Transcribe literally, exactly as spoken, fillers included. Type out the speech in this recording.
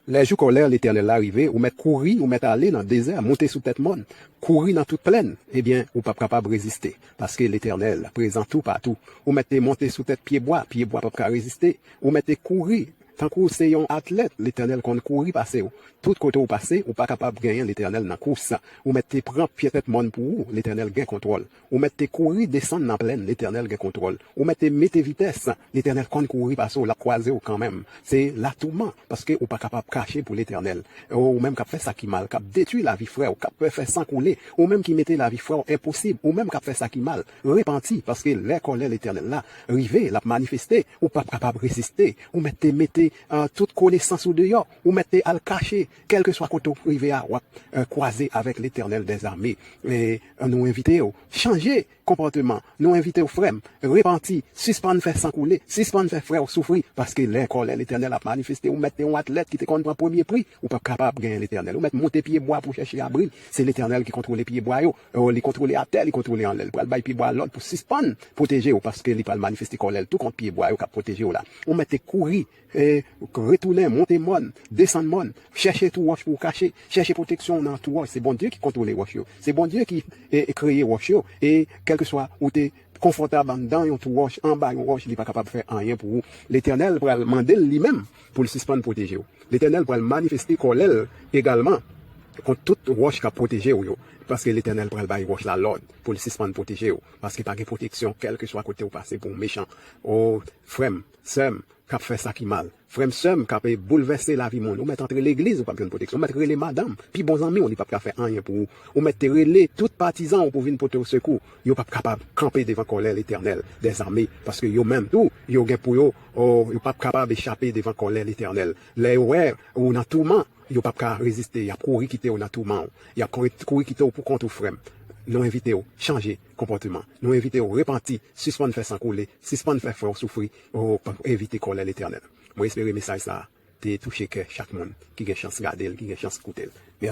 Lè jou kòlè Letènèl la rive, ou mèt kouri, ou mèt ale nan dezè, monte sou tèt mòn, kouri nan tout plèn, ebyen, ou p ap kapab reziste, paske Letènèl prezan toupatou. Ou mèt te monte sou tèt pyebwa, pyebwa p ap ka reziste. Ou mèt te kouri, tankou se yon atlèt, Letènèl konn kouri pase w. Tout kote ou pase, ou pa kapab genyen Letènèl nan kous. Ou mèt te pran pye tèt mòn pou ou, Letènèl gen kontwòl. Ou mèt te kouri desann nan plèn, Letènèl gen kontwòl. Ou mèt te mete vitès, Letènèl konn kouri pase w, l ap kwaze w kanmenm. Se latouman, paske ou pa kapab kache pou Letènèl. Ou menm k ap fè sa ki mal, k ap detwi lavi frè w, k ap fè san koule, ou menm ki mete lavi frè w enposib, ou menm k ap fè sa ki mal, repanti, paske lè kòlè Letènèl la rive, l ap manifeste, ou p ap kapab reziste. Ou mèt te mete, euh, tout konesans ou deyò, ou mèt te al kache, kèlkeswa kote w rive a, w ap, euh, kwaze avèk Letènèl dèzame. E, euh, nou envite w chanje konpòteman. Nou envite w, frè m, repanti, sispann fè san koule, sispann fè frè w soufri, paske lè kòlè Letènèl ap manifeste, ou mèt te yon atlèt ki te konn pran premye pri, ou p ap kapab genyen Letènèl. Ou mèt monte pyebwa pou chèche abri. Se Letènèl ki kontwole pyebwa yo. Li kontwole atè, li kontwole anlè. Li pral bay pyebwa lòd pou sispann pwoteje w, paske li pral manifeste kòlè l tou kont pyebwa yo k ap pwoteje w la. Ou mèt te kouri, e, retounen, monte mòn, desann mòn, chèche twou wòch pou w kache, chèche pwoteksyon w nan twou wòch. Se Bondye ki kontwole wòch yo. Se Bondye ki, e, e, kreye wòch yo. E kèlkeswa ou te konfòtab anndan yon twou wòch, anba yon wòch, li pa kapab fè anyen pou ou. Letènèl pral mande l li menm pou l sispann pwoteje w. Letènèl pral manifeste kòlè l egalman kont tout wòch k ap pwoteje w yo. Paske Letènèl pral bay wòch la lòd pou l sispann pwoteje w. Paske pa gen pwoteksyon, kèlkeswa kote w pase, pou yon mechan. O, frè m, sè m, k ap fè sa ki mal. Frè m, sè m, k ap boulvèse lavi moun. Ou mèt antre legliz, ou p ap jwenn pwoteksyon. Ou mèt rele madanm, pi bon zanmi w, li p ap ka fè anyen pou ou. Ou mèt te rele tout patizan w pou vin pote w sekou. Yo p ap kapab kanpe devan kòlè Letènèl dèzame, paske yo menm tou, yo gen pou yo, o, yo p ap kapab echape devan kòlè Letènèl. Lè yo wè ou nan touman, yo p ap ka reziste, y ap kouri kite w nan touman w. Y ap kouri, kouri kite w pou kont ou, frè m. Nou envite w chanje konpòteman. Nou envite w repanti, sispann fè san koule, sispann fè frè w soufri, o, evite kòlè Letènèl. Mwen espere mesaj sa a te touche kè chak moun ki gen chans gade l, ki gen chans koute l.